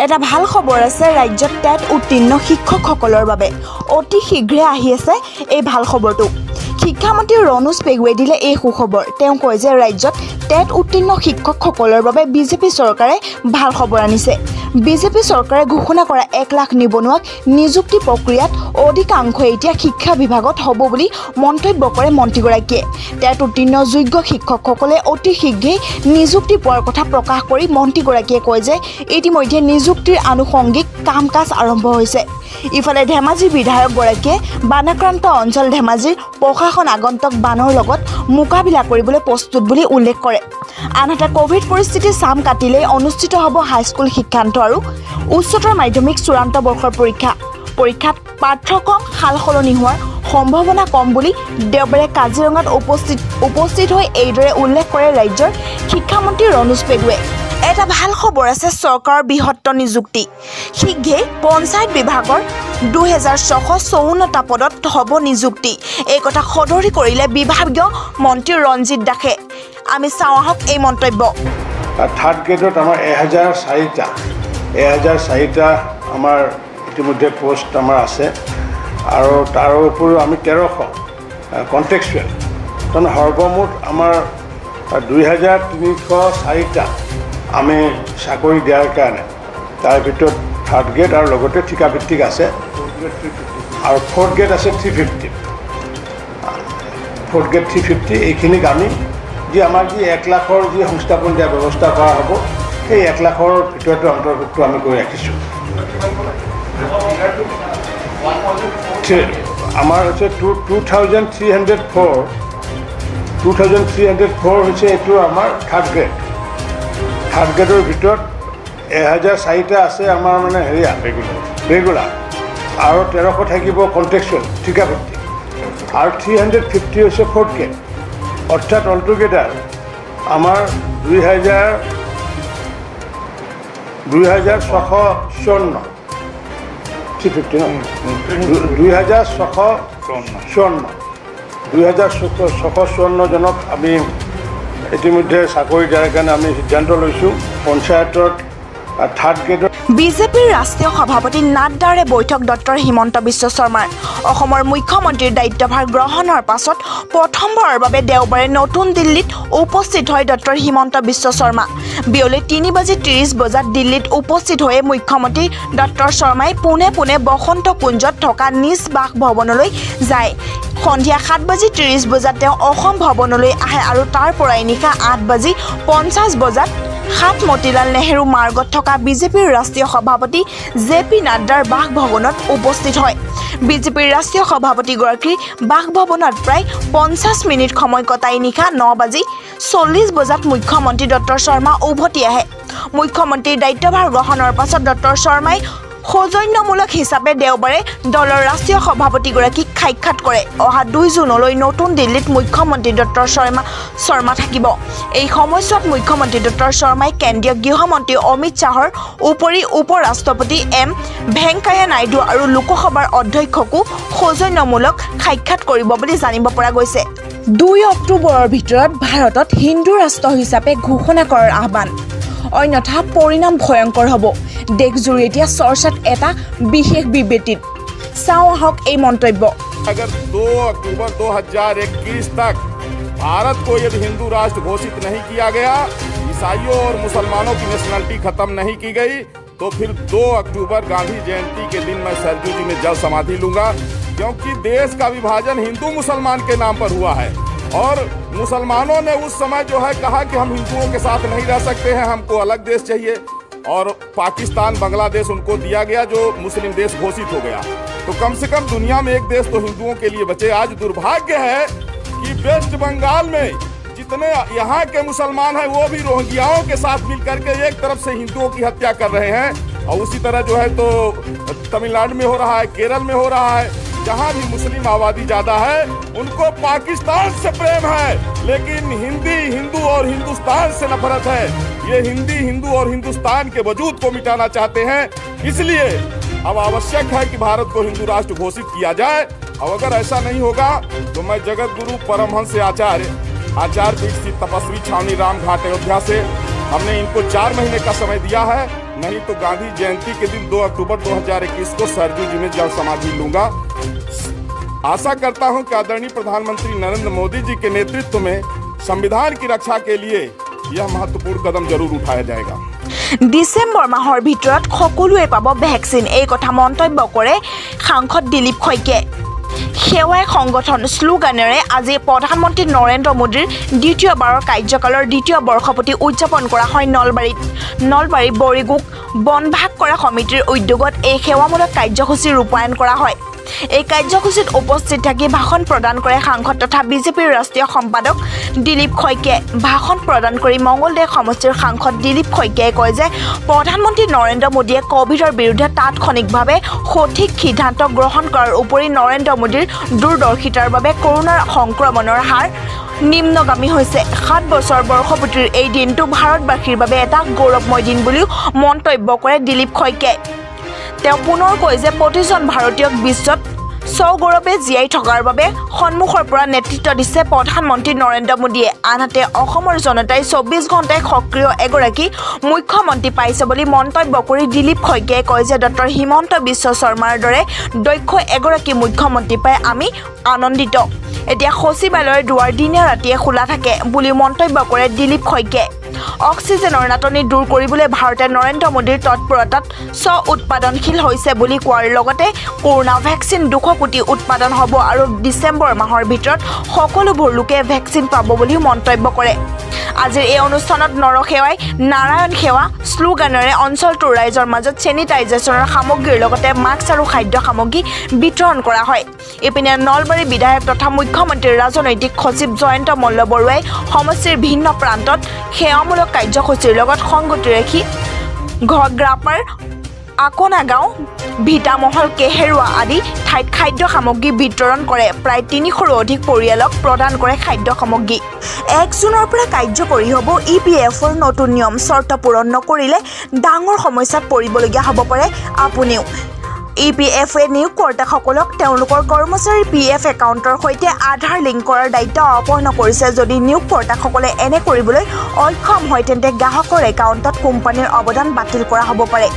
এটা ভাল খবৰ আছে ৰাজ্যত টেট উত্তীৰ্ণ শিক্ষকসকলৰ বাবে। অতি শীঘ্ৰে আহি আছে এই ভাল খবৰটো। শিক্ষামন্ত্ৰী ৰণোজ পেগুৱে দিলে এই সুখবৰ। তেওঁ কয় যে ৰাজ্যত টেট উত্তীৰ্ণ শিক্ষকসকলৰ বাবে বিজেপি চৰকাৰে ভাল খবৰ আনিছে। বিজেপি চৰকাৰে ঘোষণা কৰা 1 লাখ নিবনুৱাক নিযুক্তি প্ৰক্ৰিয়াত অধিকাংশই এতিয়া শিক্ষা বিভাগত হ'ব বুলি মন্তব্য কৰে মন্ত্ৰীগৰাকীয়ে। টেট উত্তীৰ্ণ যোগ্য শিক্ষকসকলে অতি শীঘ্ৰেই নিযুক্তি পোৱাৰ কথা প্ৰকাশ কৰি মন্ত্ৰীগৰাকীয়ে কয় যে ইতিমধ্যে নিযুক্তিৰ আনুষংগিক কাম কাজ আৰম্ভ হৈছে। ইফালে ধেমাজিৰ বিধায়কগৰাকীয়ে বানাক্ৰান্ত অঞ্চল ধেমাজিৰ প্ৰশাসন আগন্তুক বানৰ লগত মোকাবিলা কৰিবলৈ প্ৰস্তুত বুলি উল্লেখ কৰে। আনহাতে ক'ভিড পৰিস্থিতি চাম কাটিলেই অনুষ্ঠিত হ'ব হাইস্কুল শিক্ষান্ত আৰু উচ্চতৰ মাধ্যমিক চূড়ান্ত বৰ্ষৰ পৰীক্ষা। পৰীক্ষাত পাঠ্যক্ৰম সাল সলনি হোৱাৰ সম্ভাৱনা কম বুলি দেওবাৰে কাজিৰঙাত উপস্থিত হৈ এইদৰে উল্লেখ কৰে ৰাজ্যৰ শিক্ষামন্ত্ৰী ৰণোজ পেগুৱে। এটা ভাল খবৰ আছে, চৰকাৰৰ বৃহত্ নিযুক্তি। শীঘ্ৰেই পঞ্চায়ত বিভাগৰ 2654টা পদত হ'ব নিযুক্তি। এই কথা সদৰি কৰিলে বিভাগীয় মন্ত্ৰী ৰঞ্জিত দাসে। আমি চাওঁ আহক এই মন্তব্য। থাৰ্ড গ্ৰেডত আমাৰ 1004টা আমাৰ ইতিমধ্যে পষ্ট আমাৰ আছে আৰু তাৰ উপৰিও আমি 1300 কণ্ট্ৰেকচুৱেল, তাৰমানে সৰ্বমুঠ আমাৰ 2304টা আমি চাকৰি দিয়াৰ কাৰণে, তাৰ ভিতৰত থাৰ্ড গ্ৰেড আৰু লগতে ঠিকাভিত্তিক আছে আৰু ফ'ৰ্থ গ্ৰেড আছে 350, ফ'ৰ্থ গ্ৰেড 350। এইখিনিক আমি যি আমাৰ যি 1 লাখৰ যি সংস্থাপন দিয়াৰ ব্যৱস্থা কৰা হ'ব, সেই 1 লাখৰ ভিতৰতে অন্তৰ্ভুক্ত আমি কৰি ৰাখিছোঁ। আমাৰ হৈছে 2304, 2304 হৈছে এইটো আমাৰ থাৰ্ড গ্ৰেড। থাৰ্ড গ্ৰেডৰ ভিতৰত 1004টা আছে আমাৰ মানে হেৰিয়া ৰেগুলাৰ আৰু 1300 থাকিব কণ্ট্ৰেকচুৱেল, ঠিকাভিত্তিক আৰু 350 হৈছে ফ'ৰ্থ গ্ৰেড। অৰ্থাৎ অলটুগেডাৰ আমাৰ 2654, 350 ন, 2654, 2654জনক আমি ইতিমধ্যে চাকৰি দিয়াৰ কাৰণে আমি সিদ্ধান্ত লৈছোঁ পঞ্চায়তত থাৰ্ড গ্ৰেডৰ। বিজেপিৰ ৰাষ্ট্ৰীয় সভাপতি নাড্ডাৰে বৈঠক ডক্টৰ হিমন্ত বিশ্ব শৰ্মাৰ। অসমৰ মুখ্যমন্ত্ৰীৰ দায়িত্বভাৰ গ্ৰহণৰ পাছত প্ৰথমবাৰৰ বাবে দেওবাৰে নতুন দিল্লীত উপস্থিত হয় ডক্টৰ হিমন্ত বিশ্ব শৰ্মা। বিয়লি 3:30 বজাত দিল্লীত উপস্থিত হৈয়ে মুখ্যমন্ত্ৰী ডক্টৰ শৰ্মাই পোনে পোনে বসন্ত কুঞ্জত থকা নিজ বাসভৱনলৈ যায়। সন্ধিয়া 7:30 বজাত তেওঁ অসম ভৱনলৈ আহে আৰু তাৰ পৰাই নিশা 8:50 বজাত 7 মতিলাল নেহেৰু মাৰ্গত থকা বিজেপিৰ ৰাষ্ট্ৰীয় সভাপতি জে পি নাড্ডাৰ বাসভৱনত উপস্থিত হয়। বিজেপিৰ ৰাষ্ট্ৰীয় সভাপতিগৰাকীৰ বাসভৱনত প্ৰায় 50 মিনিট সময় কটাই নিশা 9:40 বজাত মুখ্যমন্ত্ৰী ডক্টৰ শৰ্মা উভতি আহে। মুখ্যমন্ত্ৰীৰ দায়িত্বভাৰ গ্ৰহণৰ পাছত ডক্টৰ শৰ্মাই সৌজন্যমূলক হিচাপে দেওবাৰে দলৰ ৰাষ্ট্ৰীয় সভাপতিগৰাকীক সাক্ষাৎ কৰে। অহা 2 জুনলৈ নতুন দিল্লীত মুখ্যমন্ত্ৰী ডক্টৰ শৰ্মা থাকিব। এই সময়ছোৱাত মুখ্যমন্ত্ৰী ডক্টৰ শৰ্মাই কেন্দ্ৰীয় গৃহমন্ত্ৰী অমিত শ্বাহৰ উপৰি উপ ৰাষ্ট্ৰপতি এম ভেংকায়া নাইডু আৰু লোকসভাৰ অধ্যক্ষকো সৌজন্যমূলক সাক্ষাৎ কৰিব বুলি জানিব পৰা গৈছে। 2 অক্টোবৰৰ ভিতৰত ভাৰতত হিন্দু ৰাষ্ট্ৰ হিচাপে ঘোষণা কৰাৰ আহ্বান, অন্যথা পৰিণাম ভয়ংকৰ হ'ব। দেশজুৰি এতিয়া চৰ্চাত এটা বিশেষ বিবৃতিত। চাওঁ আহক এই মন্তব্য। अगर 2 अक्टूबर 2021 तक भारत को यदि हिंदू राष्ट्र घोषित नहीं किया गया, ईसाइयों और मुसलमानों की नेशनलिटी खत्म नहीं की गई, तो फिर 2 अक्टूबर गांधी जयंती के दिन मैं सरजू जी में जल समाधि लूंगा, क्योंकि देश का विभाजन हिंदू मुसलमान के नाम पर हुआ है और मुसलमानों ने उस समय जो है कहा कि हम हिंदुओं के साथ नहीं रह सकते हैं, हमको अलग देश चाहिए और पाकिस्तान, बांग्लादेश उनको दिया गया, जो मुस्लिम देश घोषित हो गया। तो कम से कम दुनिया में एक देश तो हिंदुओं के लिए बचे। आज दुर्भाग्य है कि वेस्ट बंगाल में जितने यहाँ के मुसलमान हैं, वो भी रोहिंग्याओं के साथ मिलकर के एक तरफ से हिंदुओं की हत्या कर रहे हैं और उसी तरह जो है तो तमिलनाडु में हो रहा है, केरल में हो रहा है। जहाँ भी मुस्लिम आबादी ज्यादा है, उनको पाकिस्तान से प्रेम है, लेकिन हिंदी, हिंदू और हिंदुस्तान से नफरत है। ये हिंदी, हिंदू और हिंदुस्तान के वजूद को मिटाना चाहते हैं। इसलिए अब आवश्यक है कि भारत को हिंदू राष्ट्र घोषित किया जाए और अगर ऐसा नहीं होगा तो मैं जगत गुरु परमहंस आचार्य आचार्य पीठ श्री तपस्वी छावनी राम घाट अयोध्या से हमने इनको 4 महीने का समय दिया है। नहीं तो गांधी जयंती के दिन 2 अक्टूबर 2021 को सरजू जी में जल समाधि लूंगा। आशा करता हूं कि आदरणीय प्रधानमंत्री नरेंद्र मोदी जी के नेतृत्व में संविधान की रक्षा के लिए यह महत्वपूर्ण कदम जरूर उठाया जाएगा। ডিচেম্বৰ মাহৰ ভিতৰত সকলোৱে পাব ভেকচিন, এই কথা মন্তব্য কৰে সাংসদ দিলীপ শইকীয়াই। সেৱাই সংগঠন শ্লোগানেৰে আজি প্ৰধানমন্ত্ৰী নৰেন্দ্ৰ মোদীৰ দ্বিতীয়বাৰৰ কাৰ্যকালৰ দ্বিতীয় বৰ্ষপূৰ্তি উদযাপন কৰা হয় নলবাৰীত। নলবাৰী বড়িগোগ বনভাগ কৰা সমিতিৰ উদ্যোগত এই সেৱামূলক কাৰ্যসূচী ৰূপায়ণ কৰা হয়। এই কাৰ্যসূচীত উপস্থিত থাকি ভাষণ প্ৰদান কৰে সাংসদ তথা বিজেপিৰ ৰাষ্ট্ৰীয় সম্পাদক দিলীপ শইকীয়াই। ভাষণ প্ৰদান কৰি মঙলদৈ সমষ্টিৰ সাংসদ দিলীপ শইকীয়াই কয় যে প্ৰধানমন্ত্ৰী নৰেন্দ্ৰ মোদীয়ে ক'ভিডৰ বিৰুদ্ধে তাৎক্ষণিকভাৱে সঠিক সিদ্ধান্ত গ্ৰহণ কৰাৰ উপৰি নৰেন্দ্ৰ মোদীৰ দূৰদৰ্শিতাৰ বাবে কৰোণাৰ সংক্ৰমণৰ হাৰ নিম্নগামী হৈছে। 7 বছৰ বৰ্ষপূৰ্তিৰ এই দিনটো ভাৰতবাসীৰ বাবে এটা গৌৰৱময় দিন বুলিও মন্তব্য কৰে দিলীপ শইকীয়াই। তেওঁ পুনৰ কয় যে প্ৰতিজন ভাৰতীয়ক বিশ্বত সগৌৰৱে জীয়াই থকাৰ বাবে সন্মুখৰ পৰা নেতৃত্ব দিছে প্ৰধানমন্ত্ৰী নৰেন্দ্ৰ মোদীয়ে। আনহাতে অসমৰ জনতাই 24 ঘণ্টাই সক্ৰিয় এগৰাকী মুখ্যমন্ত্ৰী পাইছে বুলি মন্তব্য কৰি দিলীপ শইকীয়াই কয় যে ডক্টৰ হিমন্ত বিশ্ব শৰ্মাৰ দৰে দক্ষ এগৰাকী মুখ্যমন্ত্ৰী পাই আমি আনন্দিত। এতিয়া সচিবালয়ৰ দুৱাৰ দিনে ৰাতিয়ে খোলা থাকে বুলি মন্তব্য কৰে দিলীপ শইকীয়াই। অক্সিজেনৰ নাটনি দূৰ কৰিবলৈ ভাৰতে নৰেন্দ্ৰ মোদীৰ তৎপৰতাত স্ব উৎপাদনশীল হৈছে বুলি কোৱাৰ লগতে কৰোণা ভেকচিন 200 কোটি উৎপাদন হ'ব আৰু ডিচেম্বৰ মাহৰ ভিতৰত সকলোবোৰ লোকে ভেকচিন পাব বুলিও মন্তব্য কৰে। আজিৰ এই অনুষ্ঠানত নৰসেৱাই নাৰায়ণ সেৱা শ্লোগানেৰে অঞ্চলটোৰ ৰাইজৰ মাজত চেনিটাইজেশ্যনৰ সামগ্ৰীৰ লগতে মাস্ক আৰু খাদ্য সামগ্ৰী বিতৰণ কৰা হয়। ইপিনে নলবাৰী বিধায়ক তথা মুখ্যমন্ত্ৰীৰ ৰাজনৈতিক সচিব জয়ন্ত মল্ল বৰুৱাই সমষ্টিৰ ভিন্ন প্ৰান্তত সেৱামূলক কাৰ্যসূচীৰ লগত সংগতি ৰাখি ঘগ্ৰাপাৰ, আকনা গাঁও, ভিটামহল, কেহেৰুৱা আদি ঠাইত খাদ্য সামগ্ৰী বিতৰণ কৰে। প্ৰায় 300ৰো অধিক পৰিয়ালক প্ৰদান কৰে খাদ্য সামগ্ৰী। 1 জুনৰ পৰা কাৰ্যকৰী হ'ব ই পি এফৰ নতুন নিয়ম। চৰ্ত পূৰণ নকৰিলে ডাঙৰ সমস্যাত পৰিবলগীয়া হ'ব পাৰে আপুনিও। ই পি এফ এ নিয়োগকৰ্তাসকলক তেওঁলোকৰ কৰ্মচাৰীৰ পি এফ একাউণ্টৰ সৈতে আধাৰ লিংক কৰাৰ দায়িত্ব অৰ্পণ কৰিছে। যদি নিয়োগকৰ্তাসকলে এনে কৰিবলৈ অক্ষম হয় তেন্তে গ্ৰাহকৰ একাউণ্টত কোম্পানীৰ অৱদান বাতিল কৰা হ'ব পাৰে।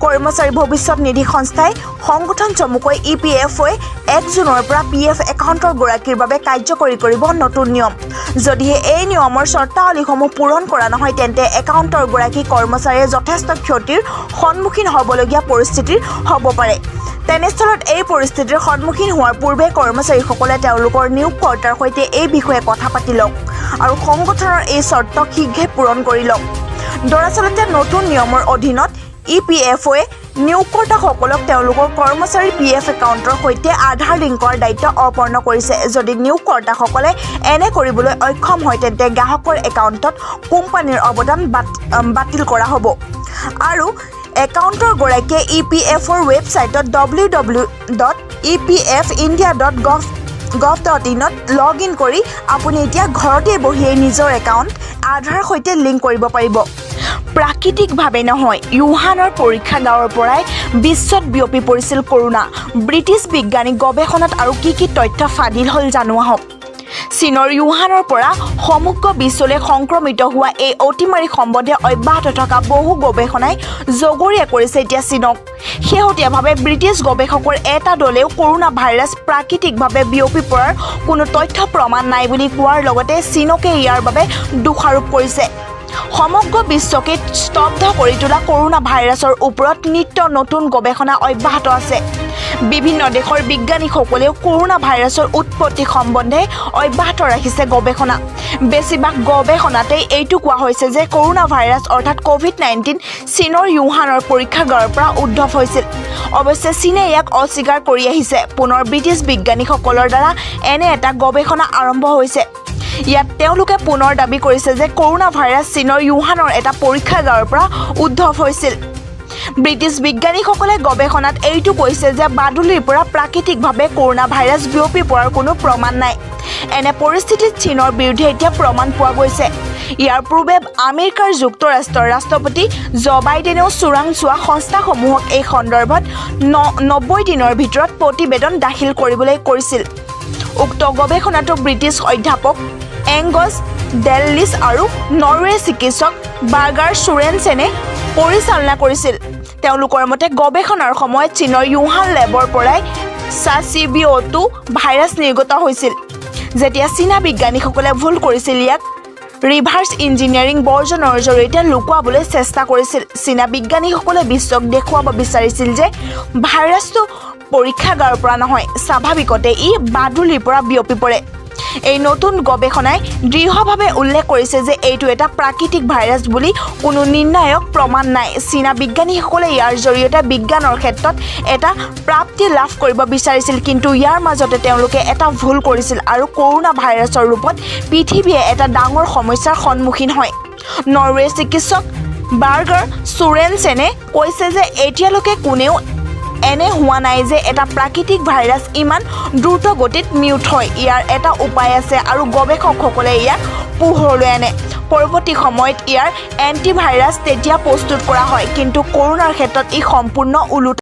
কৰ্মচাৰী ভৱিষ্যত নিধি সংস্থাই সংগঠন চমুকৈ ই পি এফ অ'ই 1 জুনৰ পৰা পি এফ একাউণ্টৰ গৰাকীৰ বাবে কাৰ্যকৰী কৰিব নতুন নিয়ম। যদিহে এই নিয়মৰ চৰ্তাৱলীসমূহ পূৰণ কৰা নহয় তেন্তে একাউণ্টৰ গৰাকী কৰ্মচাৰীয়ে যথেষ্ট ক্ষতিৰ সন্মুখীন হ'বলগীয়া পৰিস্থিতিৰ হ'ব পাৰে। তেনেস্থলত এই পৰিস্থিতিৰ সন্মুখীন হোৱাৰ পূৰ্বে কৰ্মচাৰীসকলে তেওঁলোকৰ নিয়োগকৰ্তাৰ সৈতে এই বিষয়ে কথা পাতি লওক আৰু সংগঠনৰ এই চৰ্ত শীঘ্ৰে পূৰণ কৰি লওক। দৰাচলতে নতুন নিয়মৰ অধীনত ই পি এফ অ'য়ে নিয়োগকৰ্তাসকলক তেওঁলোকৰ কৰ্মচাৰীৰ পি এফ একাউণ্টৰ সৈতে আধাৰ লিংকৰ দায়িত্ব অৰ্পণ কৰিছে। যদি নিয়োগকৰ্তাসকলে এনে কৰিবলৈ অক্ষম হয় তেন্তে গ্ৰাহকৰ একাউণ্টত কোম্পানীৰ অৱদান বাতিল কৰা হ'ব আৰু একাউণ্টৰ গৰাকীয়ে ই পি এফ অ'ৰ ৱেবছাইটত www.epfindia.gov.in log in কৰি আপুনি এতিয়া ঘৰতে বহিয়েই নিজৰ একাউণ্ট আধাৰ সৈতে লিংক কৰিব পাৰিব। প্ৰাকৃতিকভাৱে নহয়, য়ুহানৰ পৰীক্ষাগাৰৰ পৰাই বিশ্বত বিয়পি পৰিছিল কৰোণা। ব্ৰিটিছ বিজ্ঞানী গৱেষণাত আৰু কি কি তথ্য ফাদিল হ'ল জানো আহক। চীনৰ য়ুহানৰ পৰা সমগ্ৰ বিশ্বলৈ সংক্ৰমিত হোৱা এই অতিমাৰী সম্বন্ধে অব্যাহত থকা বহু গৱেষণাই জগৰীয়া কৰিছে এতিয়া চীনক। শেহতীয়াভাৱে ব্ৰিটিছ গৱেষকৰ এটা দলেও কৰোণা ভাইৰাছ প্ৰাকৃতিকভাৱে বিয়পি পৰাৰ কোনো তথ্য প্ৰমাণ নাই বুলি কোৱাৰ লগতে চীনকে ইয়াৰ বাবে দোষাৰোপ কৰিছে। সমগ্ৰ বিশ্বকে স্তব্ধ কৰি তোলা কৰোণা ভাইৰাছৰ ওপৰত নিত্য নতুন গৱেষণা অব্যাহত আছে। বিভিন্ন দেশৰ বিজ্ঞানীসকলেও কৰোণা ভাইৰাছৰ উৎপত্তি সম্বন্ধে অব্যাহত ৰাখিছে গৱেষণা। বেছিভাগ গৱেষণাতেই এইটো কোৱা হৈছে যে কৰোণা ভাইৰাছ অৰ্থাৎ ক'ভিড-19 চীনৰ য়ুহানৰ পৰীক্ষাগাৰৰ পৰা উদ্ভৱ হৈছিল। অৱশ্যে চীনে ইয়াক অস্বীকাৰ কৰি আহিছে। পুনৰ ব্ৰিটিছ বিজ্ঞানীসকলৰ দ্বাৰা এনে এটা গৱেষণা আৰম্ভ হৈছে। ইয়াত তেওঁলোকে পুনৰ দাবী কৰিছে যে কৰোণা ভাইৰাছ চীনৰ য়ুহানৰ এটা পৰীক্ষাগাৰৰ পৰা উদ্ভৱ হৈছিল। ব্ৰিটিছ বিজ্ঞানীসকলে গৱেষণাত এইটো কৈছে যে বাদুলিৰ পৰা প্ৰাকৃতিকভাৱে কৰোণা ভাইৰাছ বিয়পি পৰাৰ কোনো প্ৰমাণ নাই। এনে পৰিস্থিতিত চীনৰ বিৰুদ্ধে এতিয়া প্ৰমাণ পোৱা গৈছে। ইয়াৰ পূৰ্বে আমেৰিকাৰ যুক্তৰাষ্ট্ৰৰ ৰাষ্ট্ৰপতি জ বাইডেনেও চোৰাংচোৱা সংস্থাসমূহক এই সন্দৰ্ভত 90 দিনৰ ভিতৰত প্ৰতিবেদন দাখিল কৰিবলৈ কৈছিল। উক্ত গৱেষণাটো ব্ৰিটিছ অধ্যাপক এংগছ ডেললিছ আৰু নৰৱেৰ চিকিৎসক বাৰ্গাৰ চোৰেনছেনে পৰিচালনা কৰিছিল। তেওঁলোকৰ মতে, গৱেষণাৰ সময়ত চীনৰ য়ুহান লেবৰ পৰাই ছাৰ্ছ-চি-ভি-টু ভাইৰাছ নিৰ্গত হৈছিল। যেতিয়া চীনা বিজ্ঞানীসকলে ভুল কৰিছিল, ইয়াক ৰিভাৰ্ছ ইঞ্জিনিয়াৰিং বৰ্জনৰ জৰিয়তে লুকুৱাবলৈ চেষ্টা কৰিছিল। চীনা বিজ্ঞানীসকলে বিশ্বক দেখুৱাব বিচাৰিছিল যে ভাইৰাছটো পৰীক্ষাগাৰৰ পৰা নহয়, স্বাভাৱিকতে ই বাদুলিৰ পৰা বিয়পি পৰে। এই নতুন গৱেষণাই দৃঢ়ভাৱে উল্লেখ কৰিছে যে এইটো এটা প্ৰাকৃতিক ভাইৰাছ বুলি কোনো নিৰ্ণায়ক প্ৰমাণ নাই। চীনা বিজ্ঞানীসকলে ইয়াৰ জৰিয়তে বিজ্ঞানৰ ক্ষেত্ৰত এটা প্ৰাপ্তি লাভ কৰিব বিচাৰিছিল, কিন্তু ইয়াৰ মাজতে তেওঁলোকে এটা ভুল কৰিছিল আৰু কৰোণা ভাইৰাছৰ ৰূপত পৃথিৱীয়ে এটা ডাঙৰ সমস্যাৰ সন্মুখীন হয়। নৰৱেৰ চিকিৎসক বাৰ্গাৰ চোৰেনচেনে কৈছে যে এতিয়ালৈকে কোনেও এনে হোৱা নাই যে এটা প্ৰাকৃতিক ভাইৰাছ ইমান দ্ৰুত গতিত মিউট হয়। ইয়াৰ এটা উপায় আছে আৰু গৱেষকসকলে ইয়াক পোহৰলৈ আনে। পৰৱৰ্তী সময়ত ইয়াৰ এণ্টিভাইৰাছ তেতিয়া প্ৰস্তুত কৰা হয়, কিন্তু কৰোণাৰ ক্ষেত্ৰত ই সম্পূৰ্ণ ওলোটা।